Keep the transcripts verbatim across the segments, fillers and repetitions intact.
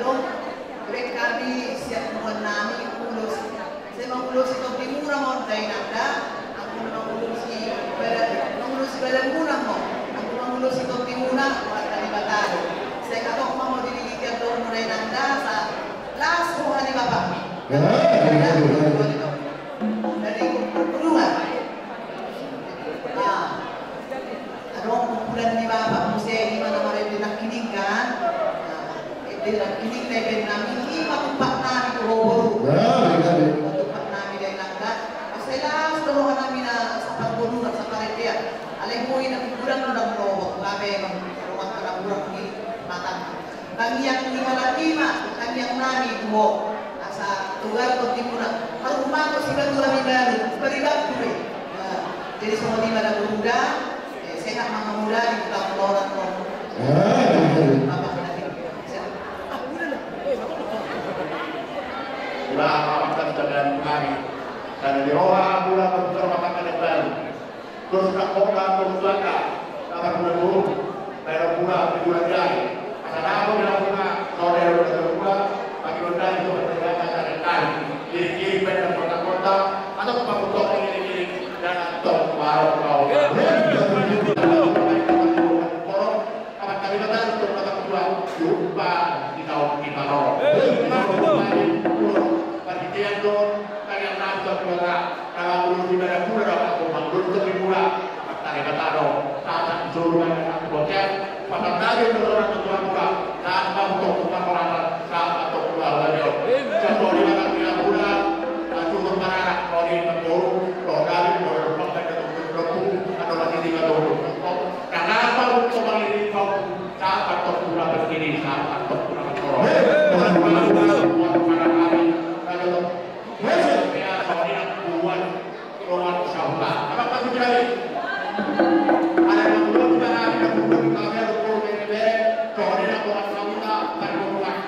Adong, baen hami sian punguan nami ulos. Sai mangulosi tondimuna ma on da inang da, anggo na mangulosi badan, mangulosi badanmuna ma on, anggo mangulosi tondimuna, Amanta Debata do. Sai hatop ma ho dililiti andormu da inang da, asa las roha ni bapakmi. Ah, iya, iya, iya. Dari Purbalingga. Ah. Adong kumpulan ni bapak muse, ima na marende nangkining kan. Nah, ende nangkining na ibaen nami, ima tumpak nami tu ho boru. Nah, iya, iya. Tumpak nami da inang da. Asa las do roha nami na saparboruon, saparendean. Alai boi na kuburan do ndang ro, gabe memang rumah na kuburan di mata. Tangiang ni halak i ma, tangiang nami tu ho. Asa togar tondimuna. Harum ma ho sibatua ni balu, bari bangku be. Nah, jadi songon i ma da boru da, eh, sehat ma hamu da di huta Mulaonan on. Ah, iya, iya. Bapak na di. Sehat. Mula apa kan jagaan kami. Karena di roha mula berputar mata kada baru. Terus tak kau kan terus laka. Kamar mula burung. Bayar mula, mula jai. Asa dapot dia mula, kau dia udah mula. Bagi udah itu ada kata dari kami. Kiri-kiri pada kota-kota. Atau ke Pakutok kiri-kiri. Dan atau baru kau. Kawan kami datang untuk kata kedua. Jumpa di tahun kita, no. Hei, betul. Panitia, no. Kalian nonton juga. Kalau belum di mana pula, kalau belum di mana. Tadi kata, no. Tata suruh main anak bocah. Pasal tadi, no, orang tua pula. Tanpa untuk buka peralatan, tanpa untuk keluar lagi, no. Contoh di mana dia pula. Cukup marah, kalau di tempat, kalau dari, kalau di tempat, kalau di tempat, kalau di tempat. Kenapa untuk bang ini kau? Saat atau kurang begini, saat atau kurang korong. Hei, betul, betul, betul. Buat para kami, kalau hei, ya, soalnya buat ruang sampah. Apa kau bicara ini? Ada yang belum kita, ada yang belum kita, ada yang belum kita, soalnya ruang sampah, ada ruang.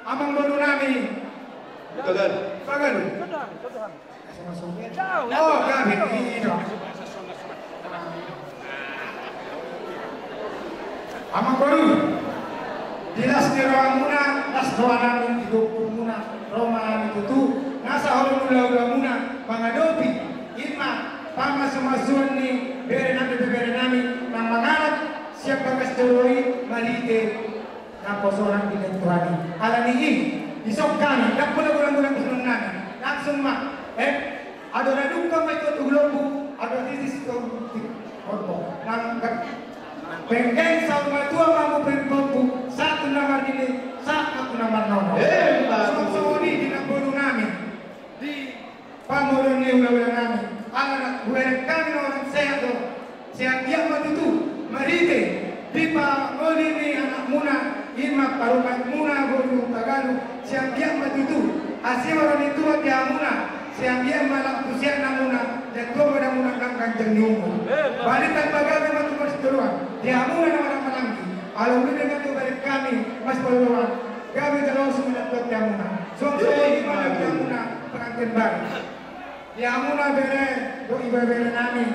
Amang boru nami. Tagal. Tagal. Oh, gabe. Amang boru, di las ni rohamuna, las rohanami, di gokhonmuna, ro ma hami tutu, nasa holan hulahulamuna, mangadopi, i ma pamasumasuon ni berenami, beberenami, na mangalap sian bagas joro i, marhite naposo nang di Tuhan i. Alani i, dison hami, ndang pola golang-golang di sinon nami. Langsung ma, eh, adong na dungkon ma i tu lombu, adong na sisis tu horbo. Nang penggeng saur matua ma hamu pembobu, sahat tu na marnini, sahat tu na marnono. Eh, songon i di namboru nami. Di pamoruon ni hulahula nami, ala na hubereng hami na orang sehat do. Sai anggiat ma tutu, marhite dipangoli ni anakmuna, i ma parumaenmuna boru Hutagalu, sai anggiat ma tutu, asi ma roha ni Tuhan di hamuna, sai anggiat ma laho tu sian hamuna, jala tua ma hamuna nang ganjang ni umur. Barita pagabe ma tu parsitorion, di hamuna na marhaha maranggi, ala uli dengan tu barita hami, mas poloan, gabe jala usu ma na tuat di hamuna. Songon i ma di hamuna, pengantin baru. Di hamuna bere, dohot ibebere nami.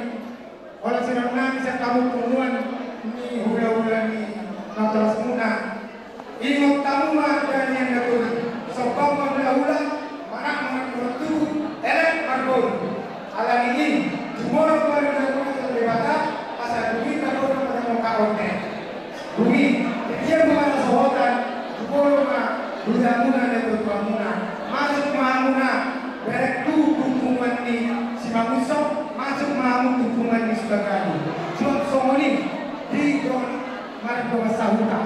Holan sian nami sian hamu punguan ni hulahula ni natorasmuna. Ingot hamu ma dalihan na tolu. Sombong ma hulahula, manat ma tubu, elek marboru. Alani i, jumolo ma hulahula tu Debata, asa dung i tabo na mangkaon ne. Dung i, di dia ma na sohotan, jumolo ma hulahula ni tuatua muna, masuk ma hamuna, berek tu punguan ni Simangunsong, masuk ma hamu tu punguan ni Sutagalu. Suang songon i, di dongan marga sahuta,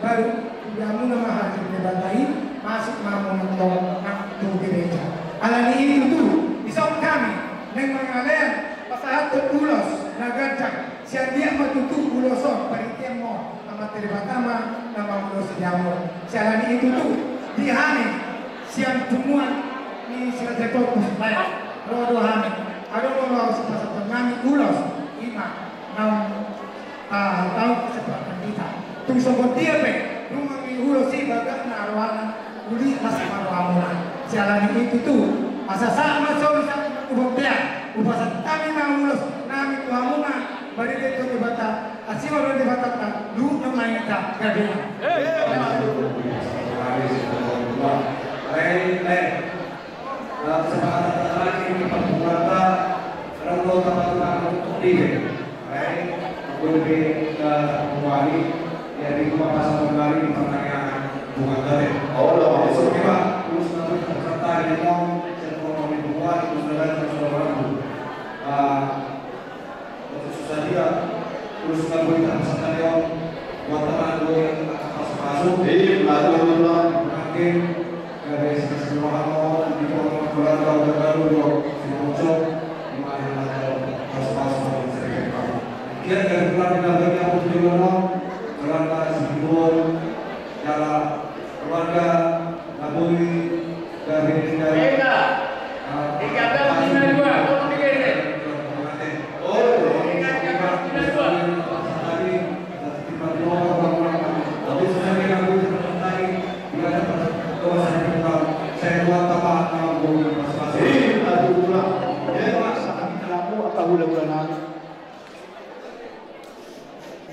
baru di hamuna ma hata ni Debata i, masuk ma hamuna tong nang tu gereja. Alani i tutu, dison hami, naeng mangalean, pasahathon ulos na ganjang, sai anggiat ma tutu ulos on, parhiteanmu, Amanta Debata ma na mangulosi hamu. Siala ni i tutu, di hami sian punguan ni Silaturahmi, ro do hami. Adong do na laho sipasahaton nami ulos, i ma naung, ah, tahu kesempatan kita. Tung songon dia pe, rumah ni ulos i bagak na rohana. Uli las ma rohamuna. Siala ni i tutu, asa sahat ma solu sahat tu bontean, hupasahat hami ma ulos nami tu hamuna, marhite tu Debata, asi ma roha ni Debata, luhut ma hita gabe. Baik, baik. Kesepakatan tadi di pertemuan, orang tua tempat untuk di Baik, gue lebih ke kembali, ya, di rumah pasar kembali di pertanyaan bukan tadi. Oh, lo mau masuk, ya, Pak? Terus nanti peserta yang mau, saya mau mau dibuat, terus nanti saya sudah mampu. Ah, itu susah dia. Terus nggak boleh tak peserta dia, buat teman gue yang tak pas masuk. Iya, betul, betul. Mungkin Gabe sian roha ni keluarga Hutagalu, Simangunsong, ima na laho pasu-pasu. Gabe keluarga na bagi aku di jolo, keluarga Simangunsong, jala keluarga na boi, gabe, gabe. Eka, ah, tiga belas lima dua, tolong digeser. Oh, tiga belas lima dua.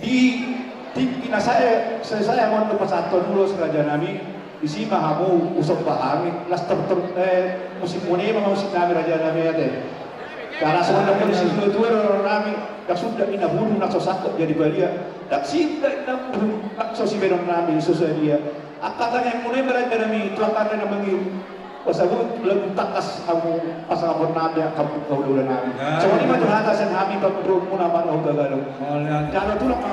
Di tingki na sae, sae, sae hamu on do pasahathon ulos raja nami, disi ma hamu husomba hami, las ter, ter, eh, musim muna i ma musim nami raja nami ate. Karena songon na musim tua-tua do raja nami, ndang suda inna bulu na so sangkot jadi badia. Ndang suda inna bulu na so sibahenon nami so sadia. Angka tangiang muna i ma raja nami, tu angka na mangido. Pasahat lagu tangkas hamu pasangaphon nami, angka hulahula nami. Songon i ma tu hata sian hami, pangudurhon muna ma na Hutagalu. Jalo tulang ma.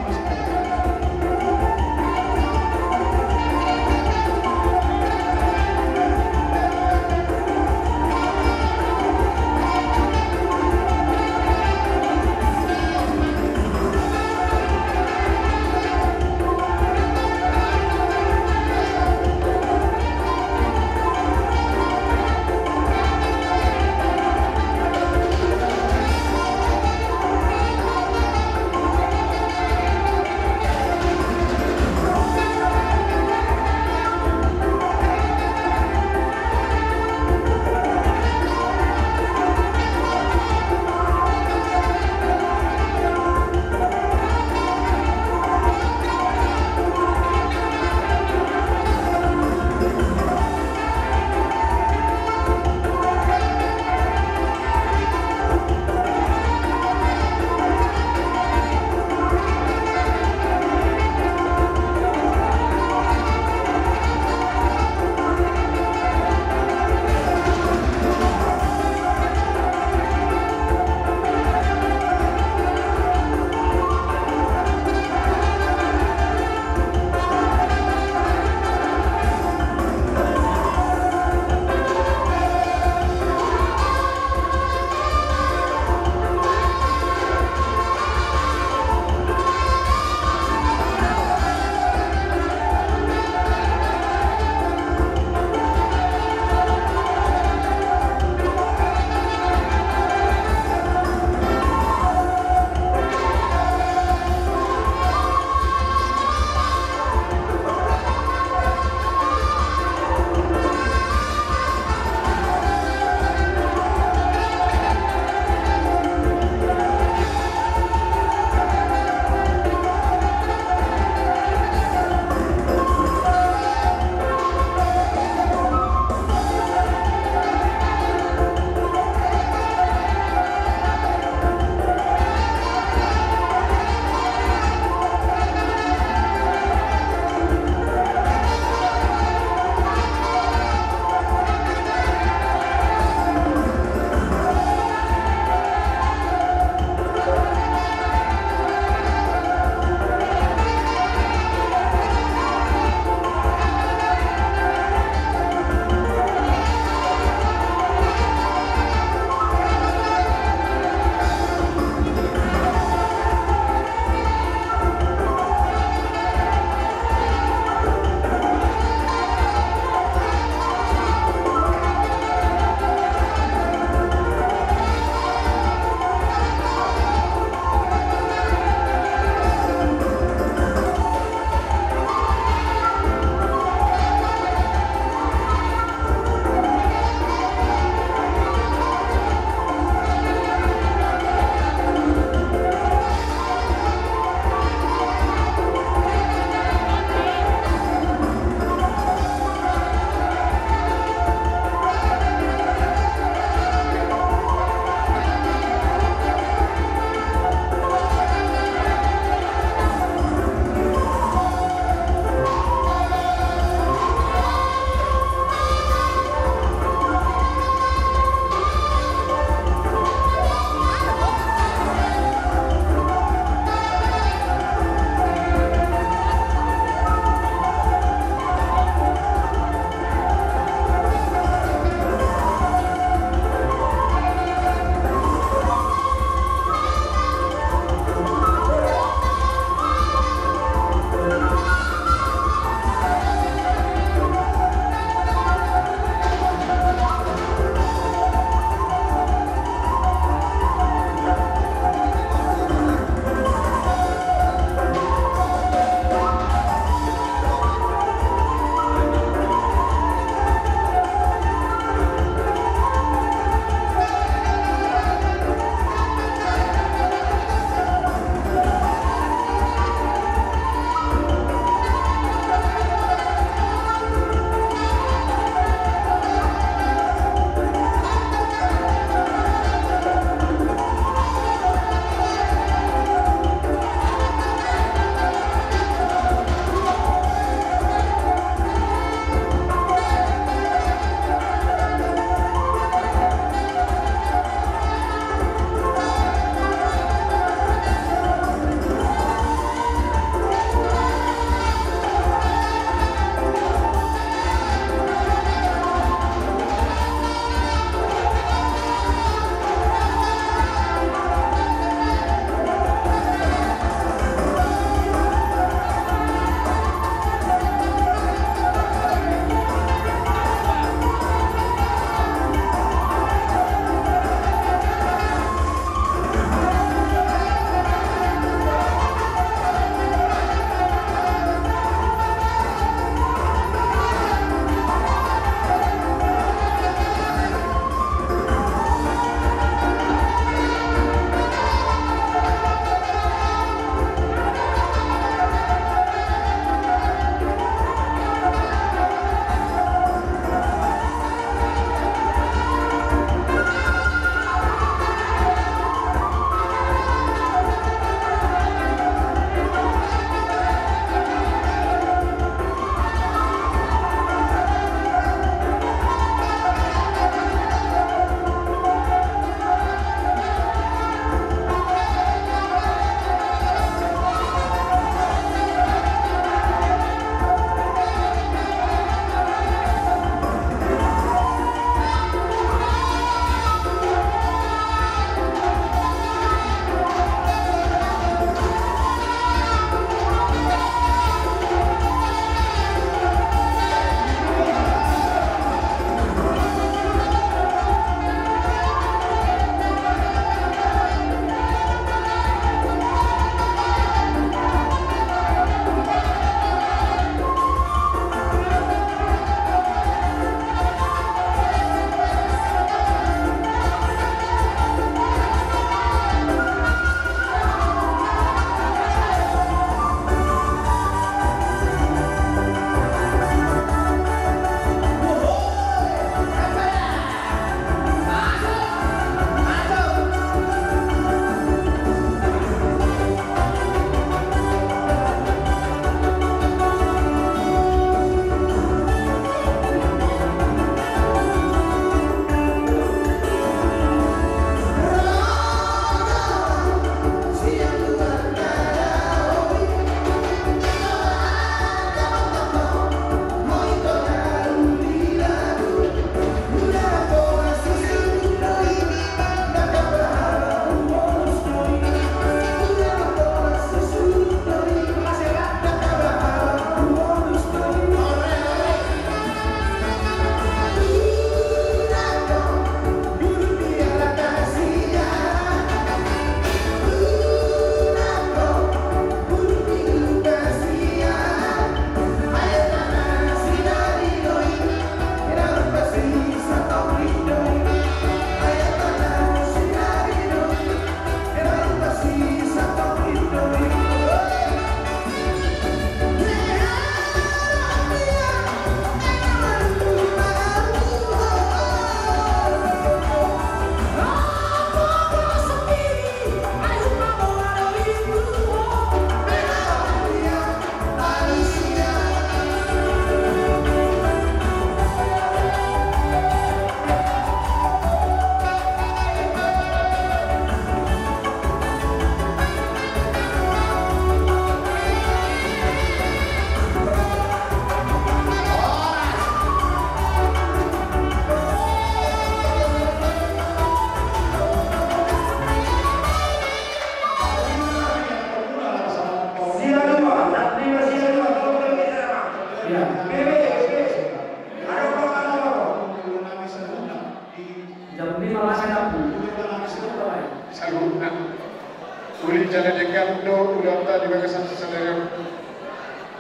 Uli jala denggan do ulaonta di bagasan sadari on.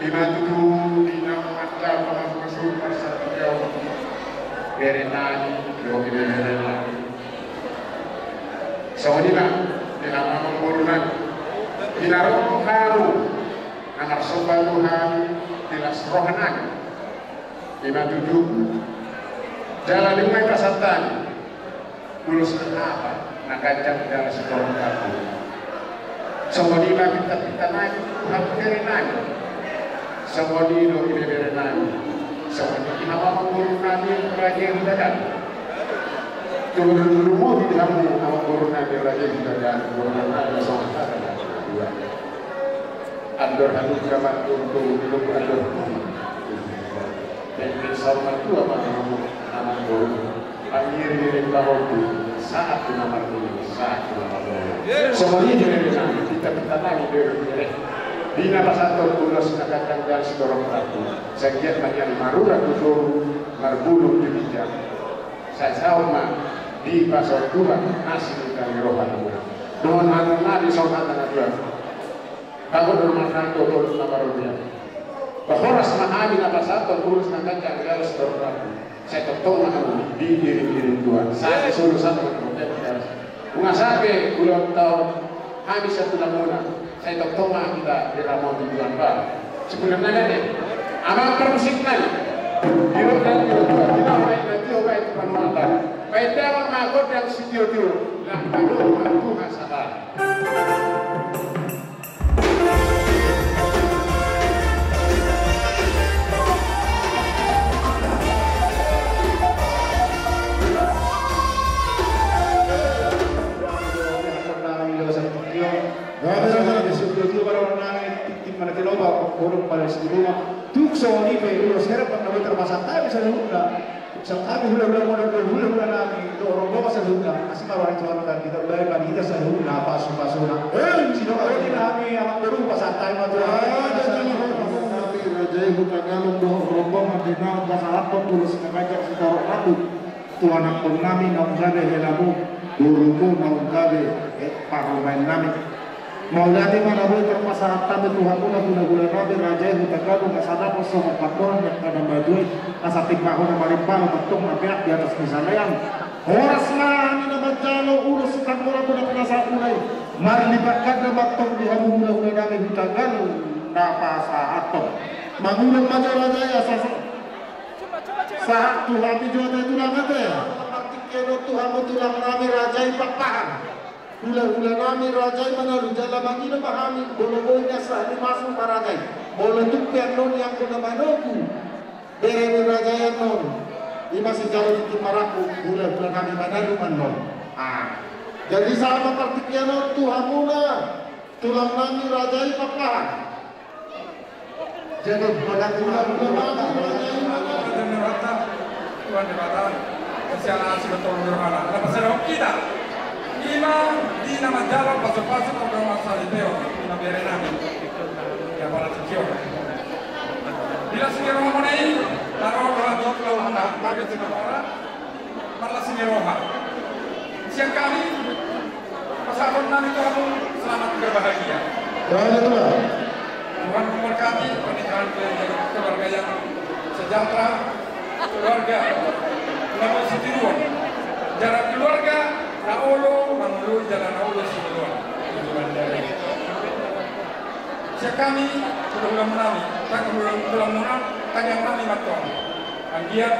Ima tutu di na mandapot pasupasu marsantabi on, bere nami dohot ibebere nami. Songon i ma di hamu amangboru nami, di na ro hamu na marsomba tu hami di las roha nami. Ima tutu jala di na pasahat hami ulos na hata na ganjang jala sitorop rambu. Songon i ma pintapinta nami tu hamu bere nami. Songon i do ibebere nami. Songon i di hamu amangboru nami raja i hutagalu. Tutu lumobi di hamu amangboru nami raja i hutagalu, boru nami songon hata na dua. Andor halumpang ma tutu, andor halumpang. Pengpeng saur matua ma hamu amangboru. Pangiringiring pahompu, sahat tu na marnini, sahat tu na marnono. Songon i do, pintapinta nami do, di na pasahathon ulos na ganjang jala sitorop rambu. Sai anggiat ma nian marurat tu toru, marbulung tu ginjang. Sai saut ma dipasaut Tuhan asi ni roha na muda. Dohonon nami songon hata na dua. Bagot do marhata tolu na marodia. Ba horas ma hami na pasahathon ulos na ganjang jala sitorop rambu. Sai tongtong ma hamu diiringiring Tuhan. Sahat solu sahat ma hamu. Nunga sahat be ulaonta on hami sian tulangmuna. Sai tongtong ma hita diramoti Tuhan ba. Sebenarnya kan ya. Amang parmusik nami. Diro dan diro Tuhan. Diro baik nanti obat panuatan. Baik dalam ma godang sitio-tio. Lah panuatan Tuhan sabar. Tuk songon i pe ulos herek na boi tarpasahat hami saluhutna. Sai hami hulahula, hulahula nami dohot rombongan saluhutna, asi ma roha ni Tuhanta ditambai ma di hita saluhutna pasupasuna. Sidok i ma hami amangboru, pasahat hami ma tu raja i hutagalu dohot rombongan di na pasahathon ulos na ganjang sitorop rambu tu anakkon nami naung gabe helamu, borumu naung gabe parumaen nami. Mauliate ma na boi tarpasahat hami tu hamuna hulahula nami raja i hutagalu, asa dapot songon pandohan ni angka na matua i, asa timbahona marimbalo mantong na peak di atas ni salean. Horas ma hami na manjalo ulos sitorop rambu na pinasahatmuna i, marlipat ganda mantong di hamu hulahula nami hutagalu na pasahathon. Mangulon ma jo raja i asa sahat tu hami jo ate tulang ate. Partingkian on tu hamu tulang nami raja i Pakpahan. Hulahula nami raja i manalu jala mangido ma hami, molo boi nian sahat ni masuk ma raja i. Molo tung pe annon i anggo na manogu bere ni raja i annon, i ma sijalo tintin marangkup, hulahula nami manalu ma annon. Jadi sahat ma partingkian on tu hamuna tulang nami raja i Pakpahan. Jadi pada tulang, tulang nami raja i ma annon. Tuhan Debata, siala asi ma tolu ni rohana na pasadahon hita. I ma di na manjalo pasupasu pardomuan saripeon, i ma bere nami. Ia partingkian on di las ni rohamuna i, na ro roha ni tulaonna, marga Situmorang, marlas ni roha. Sian hami, pasahaton nami tu hamu, selamat berbahagia. Tuhan memberkati pernikahan keluarga yang sejahtera, keluarga na boi sitiruon, jala keluarga na olo mangoloi jala na olo sioloan. Sian hami, hulahula nami, tangkas hulahula muna, tangiang nami ma antong. Anggiat,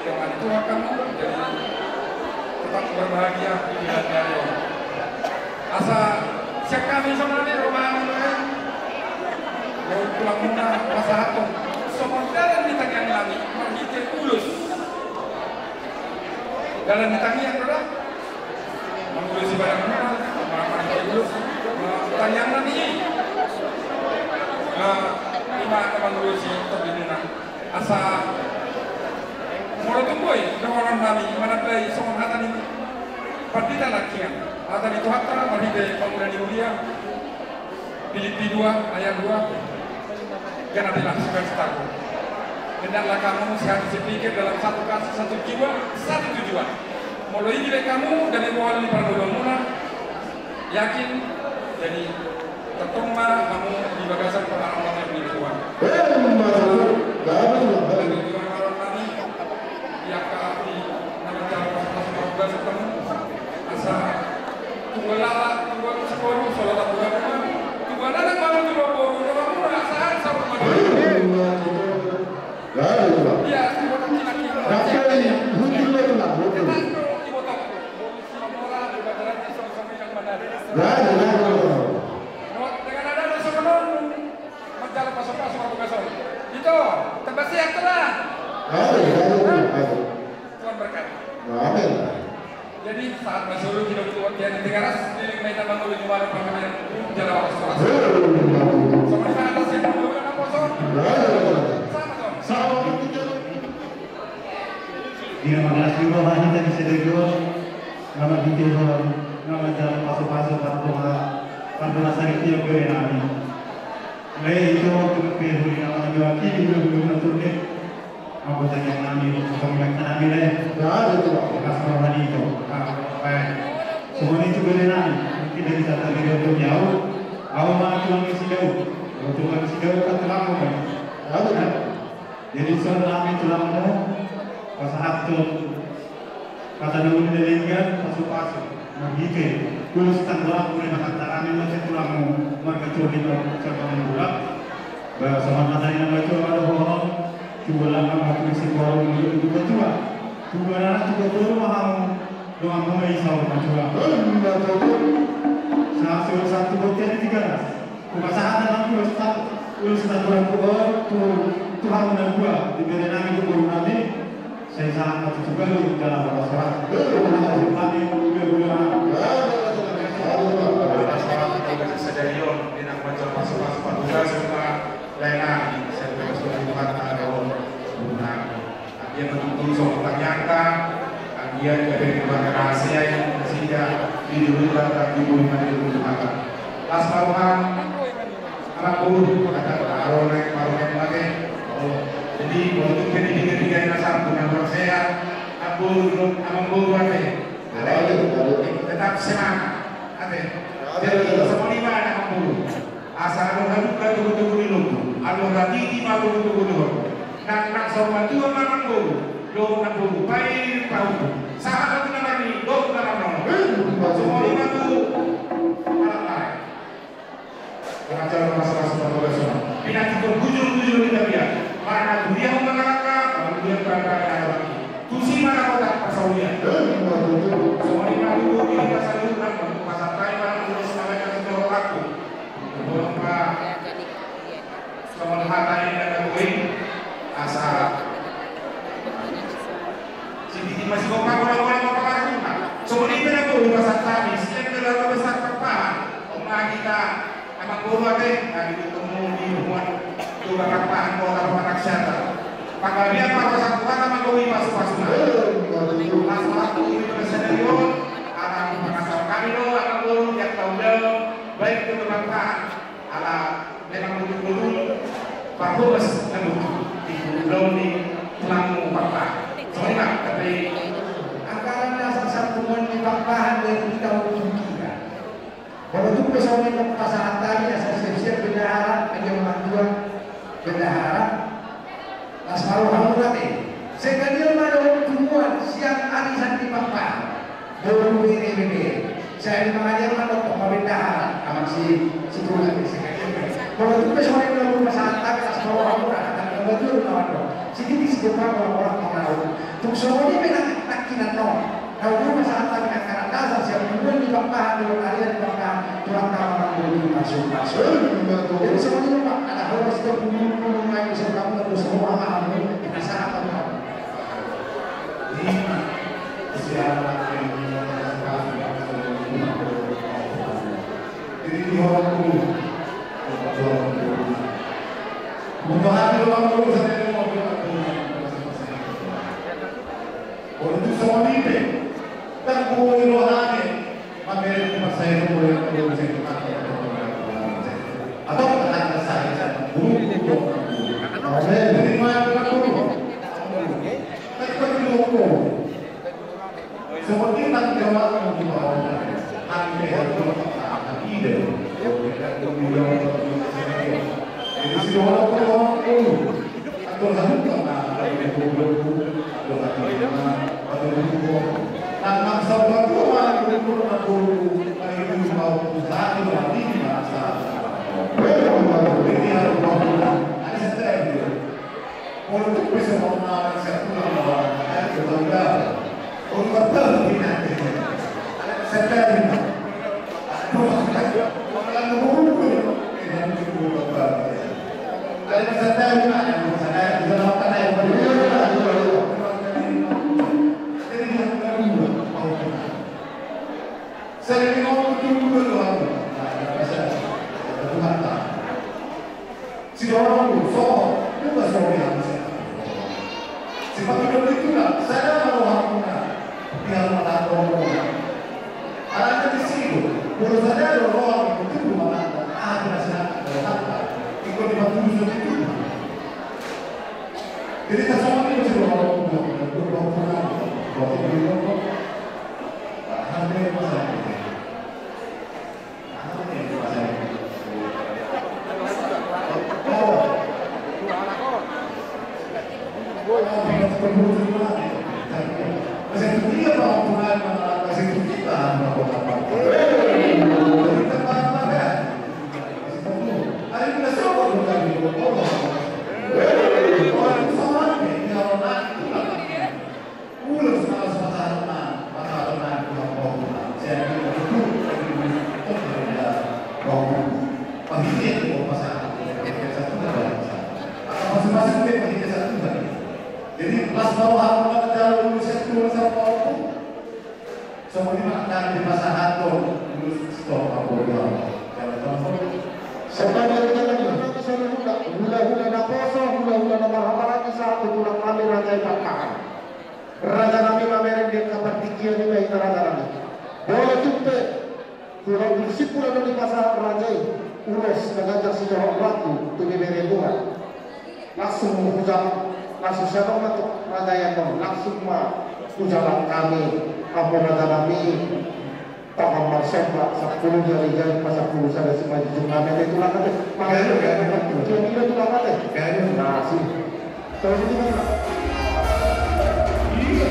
ia mati Tuhan kamu, jadi tetap berbahagia di pilihan dari Allah. Asa, sian hami sonari, roha nami, dohot tulang muna, pasahathon songon dalan ni tangiang nami, marhite ulos. Dalan ni tangiang do da. Mangulosi badan muna, marhite ulos, tangiang nami. I ma na mangulosi tondi muna. Asa molo tung boi dohonon nami manandai songon hata ni pandita nangkin, hata ni Tuhanta marhite pangula ni huria, Pilippi dua ayat dua. Genapilah sukacitaku. Hendaklah kamu sehati sepikir, dalam satu kasih, satu jiwa, satu tujuan. Molo i dibahen hamu dame bohal ni parngoluon muna, Yakin, jadi tongtong ma hamu di bagasan pangarantoan ni Tuhan. Eh, maksudnya, nggak ada tuh, nggak ada. Jadi, Tuhan, aron nami, di angka api, nama jalan pas-pas, pas-pas, ketemu. Asa, tunggu lala, tunggu sekolah, salah satu, tunggu anak baru, tunggu baru, tunggu baru, asa, asa, rumah. Eh, maksudnya, nggak ada tuh, nggak ada. Iya, tunggu laki-laki. Tapi, hukum itu nggak, hukum. Kita, tunggu, tunggu. Gabe, gabe. Dengan adong songon on, manjalo pasu-pasu ma bagasan. Ito, tambah sehat tu lah. Gabe, gabe, gabe. Tuhan berkati. Gabe. Jadi sahat ma solu di dokter Tian Tigaras, keliling main nama ulu di warung pangkalian, jalan waktu. Gabe. Sama di atas yang dulu kan apa, Son? Gabe. Sama, Son. Sama. Di na marlas ni roha hita di sadari on, na marhite roha, na manjalo pasu-pasu pardongan, pardongan saripeon bere nami. Lae, ito, tumpak pe huri na manjalo aki, huri-huri na turde. Mangkotanyang nami, mangkotanyang nami, lae. Ya, betul. Marlas roha ni ito. Ah, baik. Songon i tu bere nami, mungkin dari tata bere untuk jauh. Au ma tulang ni si Daud. Au tulang ni si Daud, kan tulang mo, kan? Ya, betul. Jadi, saudara nami, tulang mo, pasahathon hata na uli na denggan, pasu-pasu. Marhite ulos tanggoan, mulai makantaran, mulai tulang mo, marga Codi, Codi Manggulak. Bah, songon hata ni na batua, ada hohom, coba lah, apa tulis di kolom, itu batua. Coba lah, coba dulu, paham. Dongan mulai saur matua. Sahat, sahat tu bontean di Tigaras. Hupasahat ma nang ulos ta-, ulos tanggoan tu, tu, tu hamu na dua, di bere nami tu boru nami, sai sahat ma tu Tugalu, dalam bahasa. Hati, hati, hati, hati. Sadari on, di na manjalo pasu-pasu pardongan, lae nami, sadari on, Tuhan, ada on. Nah, Anggiat ma tutu songon tangiangta, anggiat gabe keluarga na hasea i, nasida di dulu datang di bumi mati dulu mata. Las ma roha, anak boru, kata arona, arona mate. Oh, jadi, untuk ketiga-tiga na satu, na bersehat, anak boru, anak boru, ate. Ate, tetap semangat, ate. Jadi, songon i ma anak boru. Asa adong na dungka togu-togu ni lombu, adong na titi ma togu-togu ni horbo. Nang, nang saur matua ma nang boru, dohot nang boru, paima pahompu. Sahat ma tu na marni, dohot na marnono. Songon i ma tu halak lae. Pengajaran masalah sudah berlangsung. Pinantikan bujur-bujur di tapian. Mana tu dia mengalahkan, kemudian berangkat ada lagi. Tusi mana kota persaulian. Songon i ma tu di pasal ulang, pasal lain, mana tulis nama yang kita waktu. Songon hata ni na naeng, asa sititi ma sigompa, bola-bola ma pakaruna. Songon i pe na boi pasahat hami, sian keluarga besar Pakpahan. Oma hita, anak boru ate, na ditemu di hubungan tu Pakpahan, kota Pakpahan Aksiata. Panggabean parhorasan Tuhan ma boi pasu-pasuna. Pasu-pasu tu hita sadari on, ala pangasal hami do, anak boru, yang tahu do, baik tu Pakpahan. Ala memang betul-betul parhoras na butuh di ulaon ni tulang Pakpahan. Songon i ma, tapi anggaran dasar sambungan ni Pakpahan dari kita untuk kita. Molo tung pe songon i pasahat hami asa siap-siap bendahara, aja mantua bendahara. Las ma roha muna te. Sengkanion ma dohot punguan sian arisan ni Pakpahan. Boru bere bere. Sai di mangalian ma dohot ma bendahara. Amak si, si Tulang ni sengkanion. Molo tung pe songon i na pasahat hami, las ma roha muna, hata ni na batua do na mandok. Sititi sigompa, bola-bola ma pakaruna. Tung songon i pe nang, nangkinan on. Naung pasahat hami anggaran dasar sian punguan ni Pakpahan dohot arian ni Pakpahan, Tulang Tama Manggulu, pasu-pasu. Jadi songon i ma, ala horas do punguan, punguan nai, so kamu, so kamu, so kamu. Ima siapa yang jadi di orang dulu. Untuk hati orang dulu, saya mau bilang. Untuk semua mimpi. Ndang boi rohana mamere tu parsahiton, boi rohana mamere tu parsahiton. Atau kata saya, burung burung. Amin. Jadi, main dengan burung. Tapi bagi burung. Seperti tanggung jawab untuk bawa. Hati yang burung. Atur halumpang ma, atur halumpang ma, atur halumpang ma, atur halumpang ma. Nang, nang sabar tu ma, atur halumpang ma, atur halumpang ma, atur halumpang ma. Ini halumpang ma. Ada satu lagi. Kalau tu bisa mau nang satu lagi, ada satu lagi. Sidorongku, sohot, nunga so rohangku. Sipatuduhon ni Tuhan, sada ma rohangkuna, di halak na tongtong. Alana disi do, molo sada do rohangku, tutu ma tanda, aha pe na sinangkap ni rohanta, ingkon dipatuduhon ni Tuhan. Jadi, tasongon i ma sidorongku, rohangkuna, rohangkuna, rohangkuna. Ulos ma laos pasahat ma, pasahat ma tu Tuhan. Sai anggiat ma tutu, anggiat ma tutu, marhite do pasahat, angka pasu-pasu do marhite satu tadi. Jadi, las ma rohangku manjalo ulos sian Tuhan sampulu. Songon i ma angka dipasahathon ulos sitorop pangoli. Jala tongtong. Sebagai jalan menuju saluhutna, hula-hula naposo, hula-hula na marhahamaranggi sahat tu tulang nami Raja i Pakpahan. Raja nami, mamereng di angka partingkian i ma hita raja nami. Molo tung pe, tu rambu simpulan do dipasahat raja i, ulos na ganjang sidohononku tu bebere Tuhan. Langsung hujalang, langsung sian on ma tu raja i annon, langsung ma hujalang hami, hamu raja nami. Tangan marsomba, sampulu jari-jari, pasampulu sada simanjujung nami, ate tulang ate. Gayo, gayo, gayo. Gayo, tulang ate. Gayo. Nah, si. Tahu betul, kan? Iya.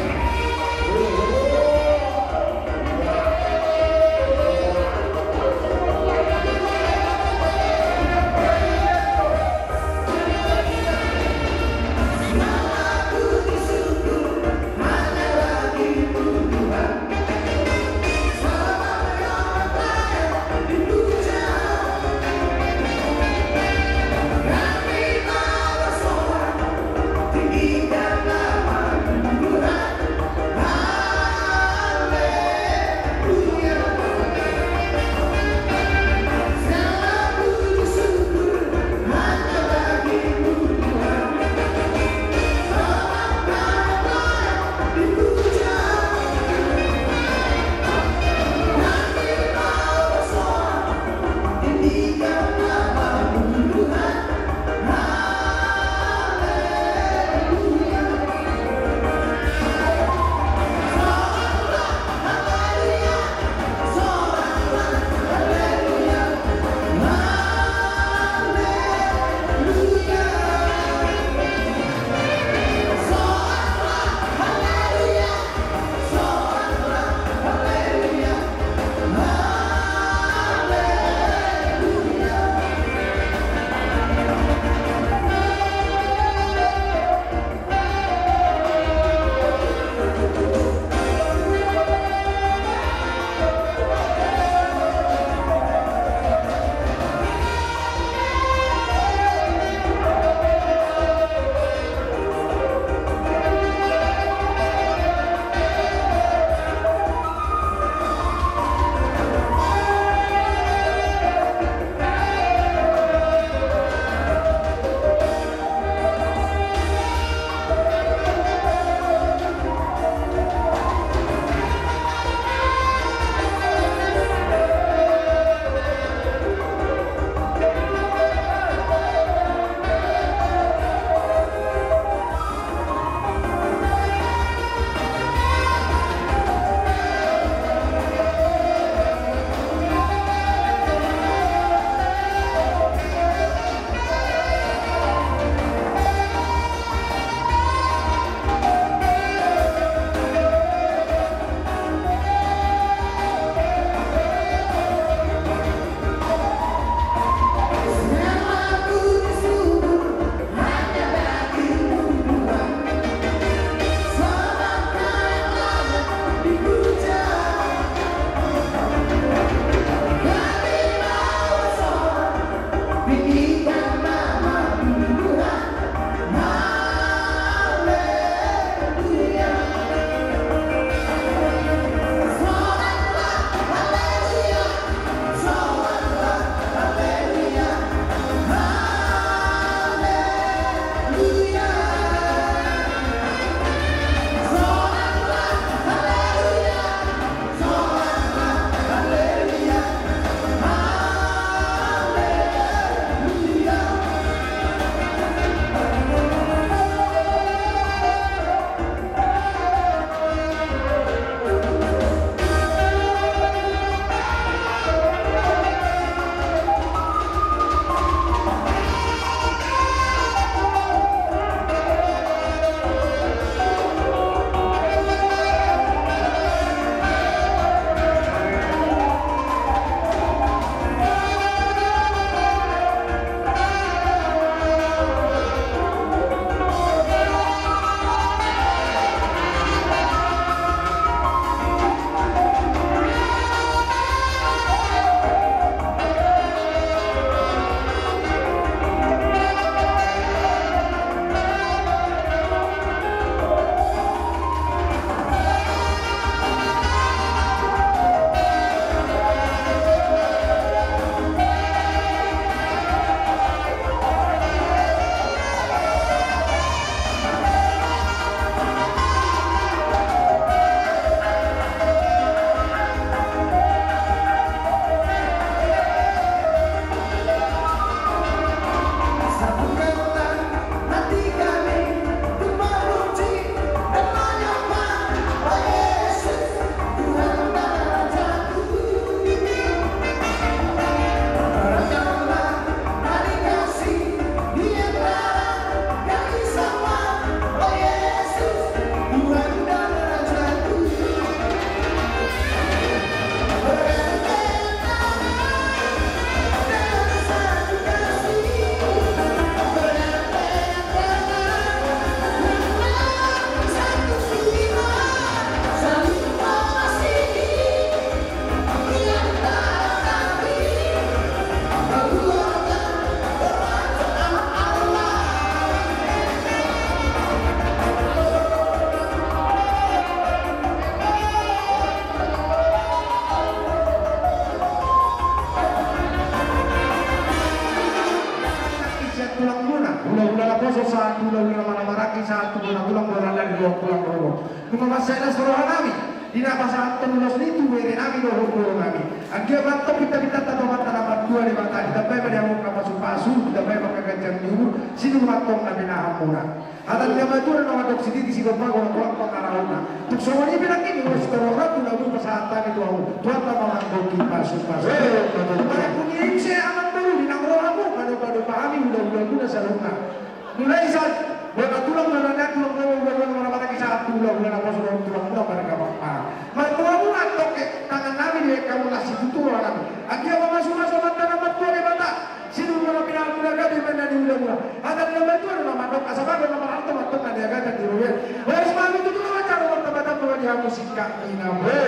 Hula-hula na marhahamaranggi sahat tu bona tulang, bona nang di luat tulang rorobot. Nunga mansai las roha nami di na pasahathon ulos ni tu bere nami dohot boru nami. Anggiat ma antong pinta-pintanta tu Amanta na martua Debata, ditambai ma di hamu angka pasu-pasu, ditambai ma angka ganjang ni umur, sinur ma antong na pinahanmuna. Hata ni na matua do na mandok: Sititi sigompa, golanggolang pangarahutna. Tung songon i pe nangkin, ulos sitorop rambu na boi pasahat hami tu hamu, Tuhanta ma manggohi pasu-pasu. Eh, betul. Marampuni i muse amang boru, di na ro hamu, manomba-nomba hami hula-hulamuna saluhutna. Mulai sian bona tulang, bona nang, tulang rorobot, bona tulang, bona nang, sahat tu hula-hula naposo dohot tulang muna marga Pakpahan. Martua muna antong, tangan nami di hamu, las situtu roha nami. Anggiat ma masu-masu Amanta na martua Debata, sinur ma na pinahanmuna, gabe ma na niulamuna. Hata ni na matua do na mandok: Asa bagot na marhalto ma antong na niagatan di robean. Horas ma hami tutu na manjalo, martamba-tamba ma di hamu singkat ni na boi.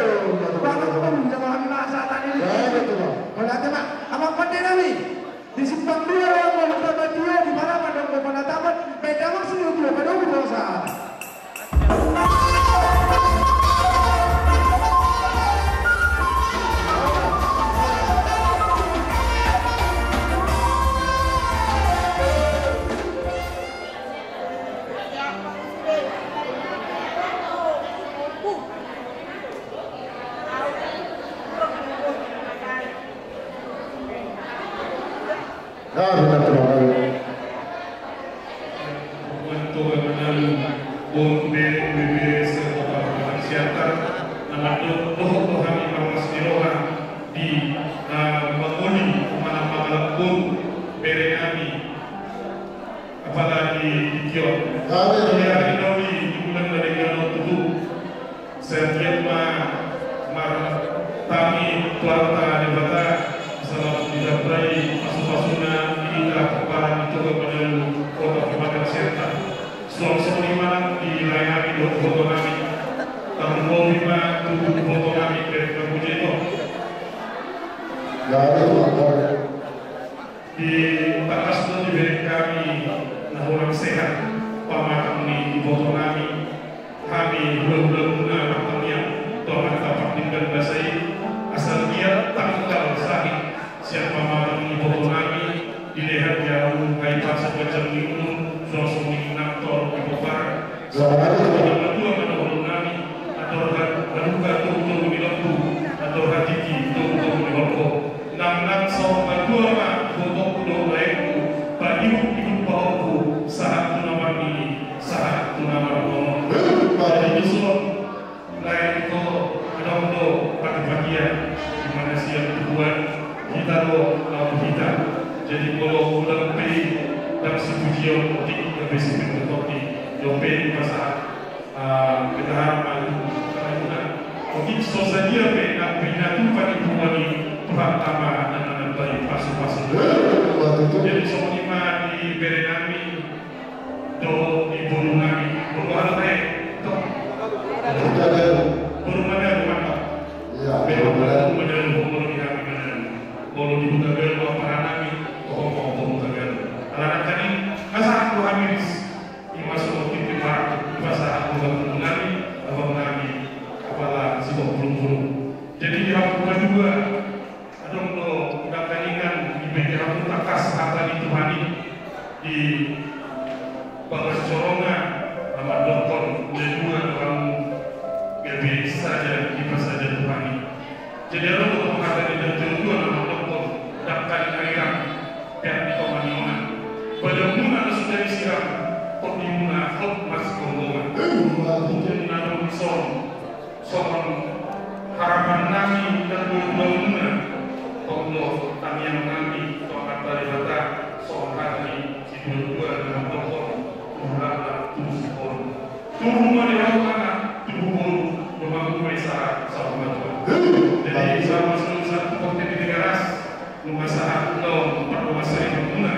Bagot ma hami ma sahat ni. Ya, betul, Bang. Mauliate ma, amang pande nami. Di simpang dua roha ma huta Batio, di Paraman do huta Panatapan, baen damang sini utua padomu dosa. Nah, benar tuh, Bang. Buat Toga Manalu, Bor Bere, Bere, Bere, Serta Pahlawan Siantar, nama do, dohot do hami marlas ni roha di, eh, mangoli, manang mangalap Bor Bere nami, apalagi di Kion. Amin. Di hari ini, di bulan dari Kion, tutup. Setiap ma, mar, kami, Tuhanta Debata, selalu didabai pasu-pasuna, di hita, para di Toga Manalu, Kota Pematang Siantar. Suang songon i ma nang di lae nami dohot iboto nami. Tarlumobi ma tu iboto nami, Pet Kapujeto. Ya, itu apa? Di tangkas do dibereng hami na hurang sehat pamatang ni iboto nami, hami hula-hulamuna martangiang tu Amanta Pardenggan Basa i, asa anggiat tangkas sahit sian pamatang ni iboto nami, dilehon di hamu haipason, ganjang ni umur, suang songon i nang tu iboto. Sahat ma tutu, amang boru nami, andor halumpang togu-togu ni lombu, andor hatiti togu-togu ni horbo. Nang, nang saur matua ma ibotongku dohot laengku, pangihut-ihut pahompu, sahat tu na marnini, sahat tu na marnono. Jadi dison, lae, ito, adong do pati-patian, di mana sian tubuan, hita do laho hita. Jadi molo godang pe i, ndang sipujion, otik gabe sipintotoki, dope dipasahat. Ah, petahana ma tu, petahana. Otik so sadia pe na pinatupa ni punguan i, Tuhan Ama na manambai pasu-pasu. Jadi songon i ma di bere nami dohot di boru nami, boru aha do, eh? Boru Manalu. Boru Manalu, mantap. Iya, boru Manalu. Boru Manalu, boru di hami Manalu. Boru di Hutagalu, ampara nami, toho ma boru Hutagalu. Ala nangkaning, asa aku hami ris. Ima songon tintin parak, dipasahat tu abang nami, abang nami, apala si Bang Pulung-pulung. Jadi di hamu na dua, adong do nangkaningan, dibege hamu tangkas hata ni Tuhan i, di bagas corongan, na mandokkon, na dua do hamu, gabe saja, dipasaja Tuhan i. Jadi adong do hata ni natuatua na mandokkon, dangka ni airang, peak di tonga ni onan. Badanmuna na so jadi sirang, tondimuna hot marsigomgoman. Punguanmuna do dison, songon harapan nami natuatuamuna, tong do tangiang nami tu Amanta Debata, songon hata ni situatua na mandokkon, tubu lakna, tubu singkoru. Tubu ma di hamu anak, tubu boru, dompak muna i sahat saur matua. Jadi sahat ma songon sahat tu portibi Tigaras, nunga sahat ulaon pardongansaripeonmuna,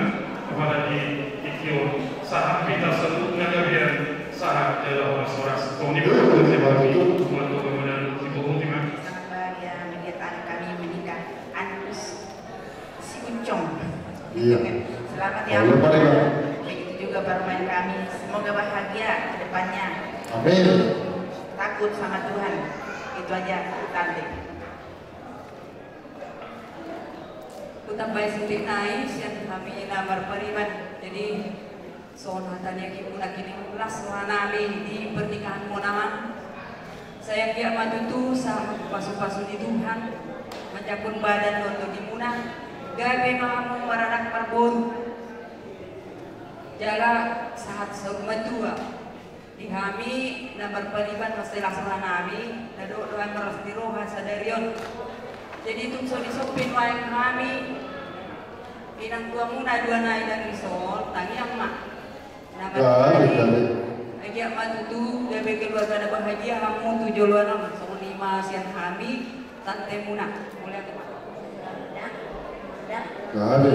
apala di tingki on, sahat hita saluhutna gabean, sahat jala horas-horas. Songon i ma, Tuhan Debata, Tuhan Toga Manalu, dibohoti ma. Yang bahagia, media tamu kami menikah, Agus Si Ucong. Iya. Selamat ya. Jangan lupa, Bang. Begitu juga parumaen kami. Semoga bahagia ke depannya. Amin. Takut sama Tuhan. Itu aja, Tante. Hutambai sude nai sian hami na marpariban. Jadi, Songon hata ni aki muna kini, las roha nami di pernikahan muna, Amang. Sai anggiat ma tutu sahat pasu-pasu ni Tuhan manjangkon badan dohot tondi muna, gabe ma hamu maranak marboru jala sahat saur matua. Di hami na marpariban, mansai las roha nami, na dohot do hami marlas ni roha sadari on. Jadi tung so disompit nuaeng hami inang tua muna dua nai, dang dison tangiang ma. Na marpariban, anggiat ma tutu gabe keluarga na bahagia hamu tu joloan on, songon i ma sian hami tante muna. Mauliate ma. Gabe. Gabe.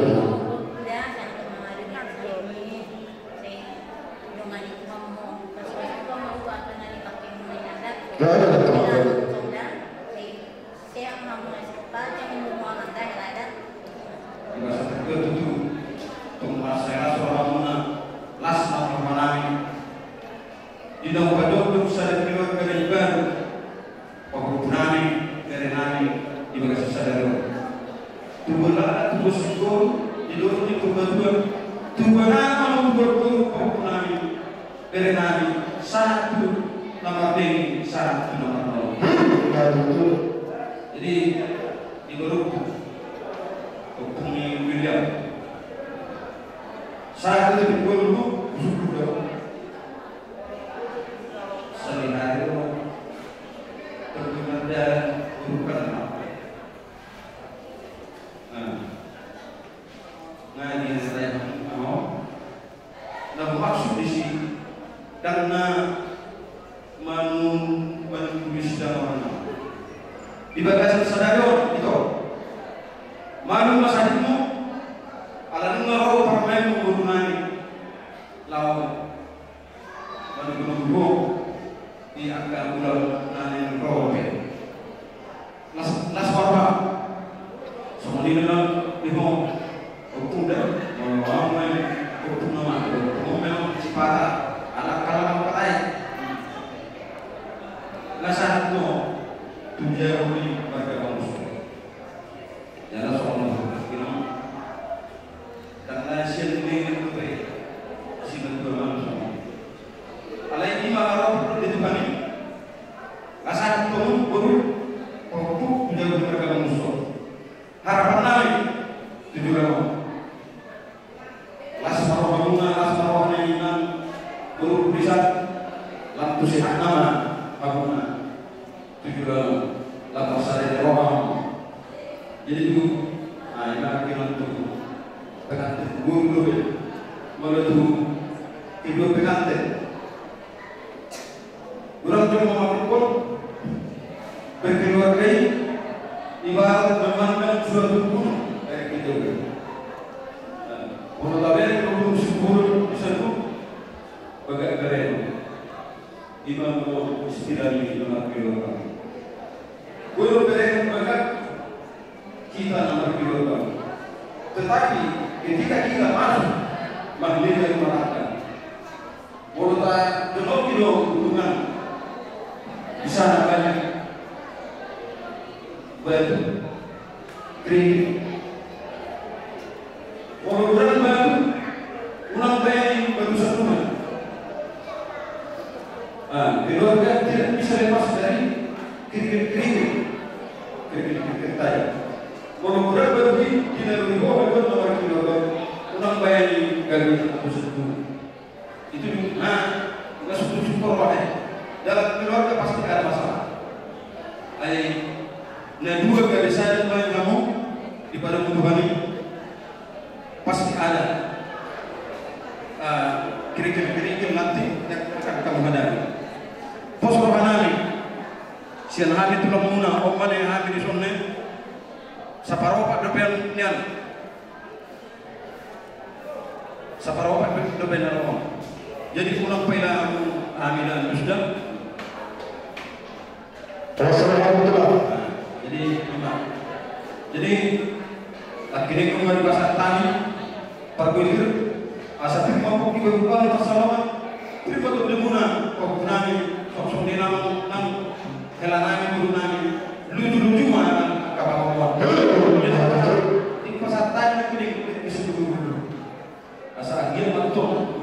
Di masa tertua tutu, tung mansai las roha muna, las ma roha nami. Di na hupajongjong sada keluarga na imbaru, pahompu nami, bere nami, di bagasan sadari on. Tubu lala, tubu singkoru, di dolok ni tubu dua, tubu nama, tubu dua, pahompu nami, bere nami, sahat tu na mardenggan, sahat tu na marnolong. Jadi, di dolok tu, Ompung ni William. Sahat tu di dolok tu, suku dong. Sehari-hari lo pergi kerja, bukan apa. Nah, nah, ini saya mau. Na humaksud disi, dang na manu-, manungkun sidang on. Di bagasan sadari on, ito. Malum ma sahitmu, ala nunga ro parumaenmu boru nami. Laho manungkun-ungkun di angka bulan na naeng ro pe. Las, las ma roha. Songon i do na di ho. Ompung da, molo au ma i, ompung nama, ompung memang sipata, anak kalamang patai. Las sahat do tu jabu ni marga Bangso. Jala songon i do. Karna sian i do pe sian dua manusia. Alai i ma harapan di Tuhan i. Las sahat tu boru, pahompu, tu jabu ni marga Bangso. Harapan nami tu joloan on. Las ma rohamuna, las ma roha ni inang boru Risan, lam tu sehat nama hamuna tu joloan on, lam marsada ni roha. Jadi tu, ah, i ma hata ni tu pengantin, boru dope. Molo tu kedua pengantin, urang jolo mangapulkon berkeluarga i, ibarat memandang suatu gunung dari kejauhan. Nah, molo tabereng gunung Sindoro di sana, bagak bereng. I ma istilah ni na markeluarga. Molo bereng bagak, kita na markeluarga. Tetapi ketika kita masuk mahligai rumah tangga, molo tajonok i do hubungan, di sana banyak batu, kerikil. Molo hurang batu, unang baen i batu sandungan. Ah, keluarga tidak bisa lepas dari kerikil-kerikil. Kerikil-kerikil tadi. Molo hurang batu i, di na ro di ho, batu na markeluarga, unang baen i gabe batu sandungan. Itu, nah, nggak suka-suka rohana. Dalam keluarga pasti ada masalah. Ai, na dua gabe sada ma hamu di padang Tuhan i, pasti ada, ah, kerikil-kerikil nanti yang akan kamu hadapi. Pos rohanami, sian hami tulang muna, on ma nian hami di son, saparopat dope nian. Saparopat dope na ro on. Jadi unang paila hamu hami na suda. Nah, jadi, ima. Jadi, akhirna nunga dipasahat hami, pargulir, asa pir ma pok di bagasan masalongan, pir ma tondi muna, pok nami, songon i nang, nang, hela nami, boru nami, luju-luju ma angka pangomoan. Dipasahat hami, di, di, di, di, asa anggiat ma tong,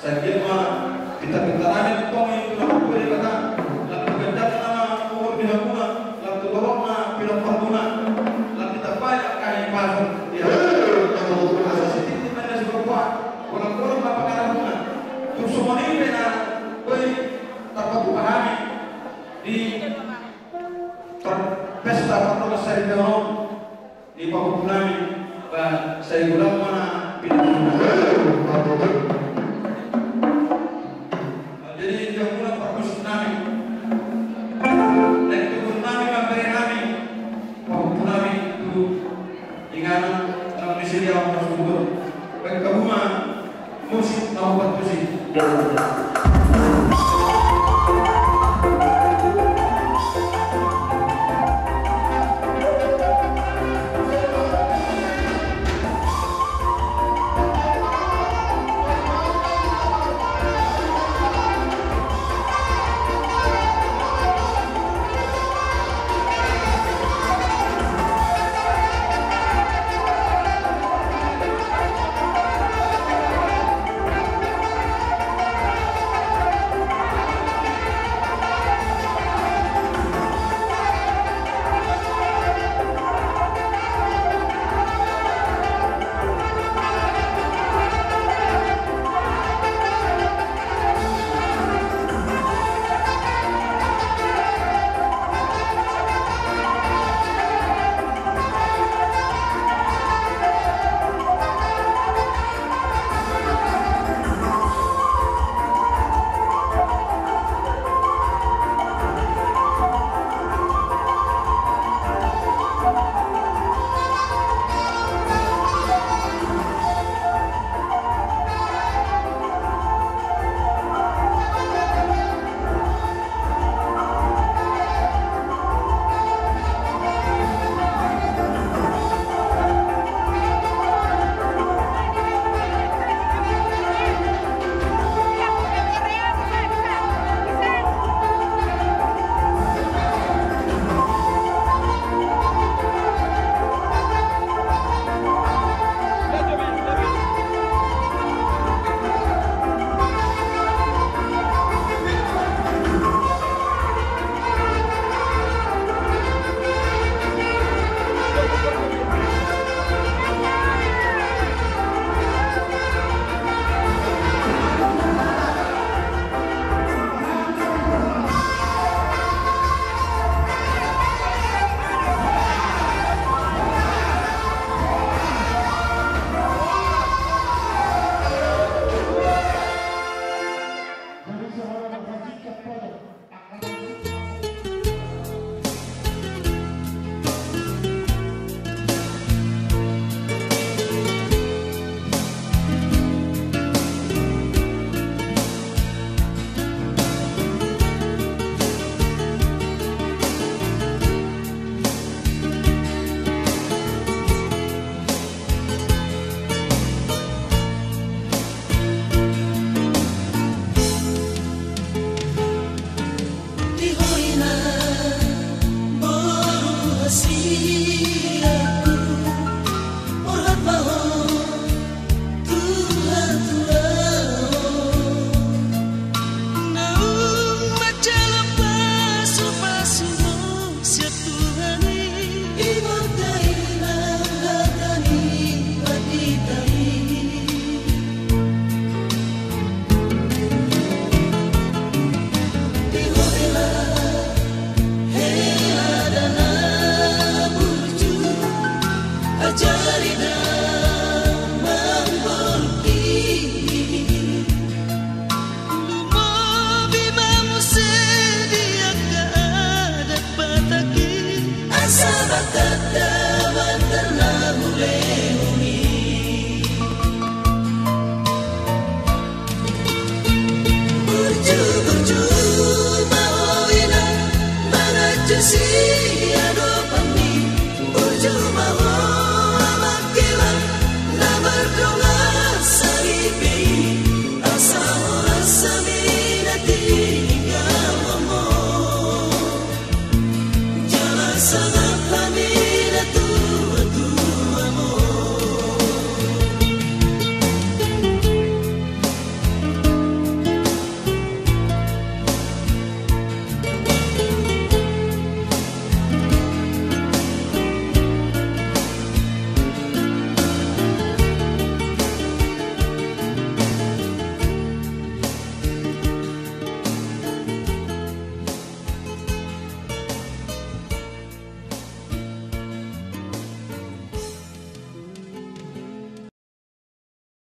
Sai anggiat ma pinta-pinta nami tongtong i tu na martua Debata, lam tu ganjang na umur ni hamuna, lam tu torop na pinompar muna, lam ditambai angka ni pasu. Ia, asa sititi ma na sipaboa, golanggolang ma pangarahutna. Tung songon i pe na boi tarpatupa hami di par-, pesta pardongansaripeon on. Di pahompu nami, ba, sai ulang ma na pinangido. Jadi, jangkuna parmusik nami. Naeng tubu nami, mambere nami. Pahompu nami, tu inganan, nang di sini, awan pasuhut. Baik, kamu ma, musik, mau bantu sih.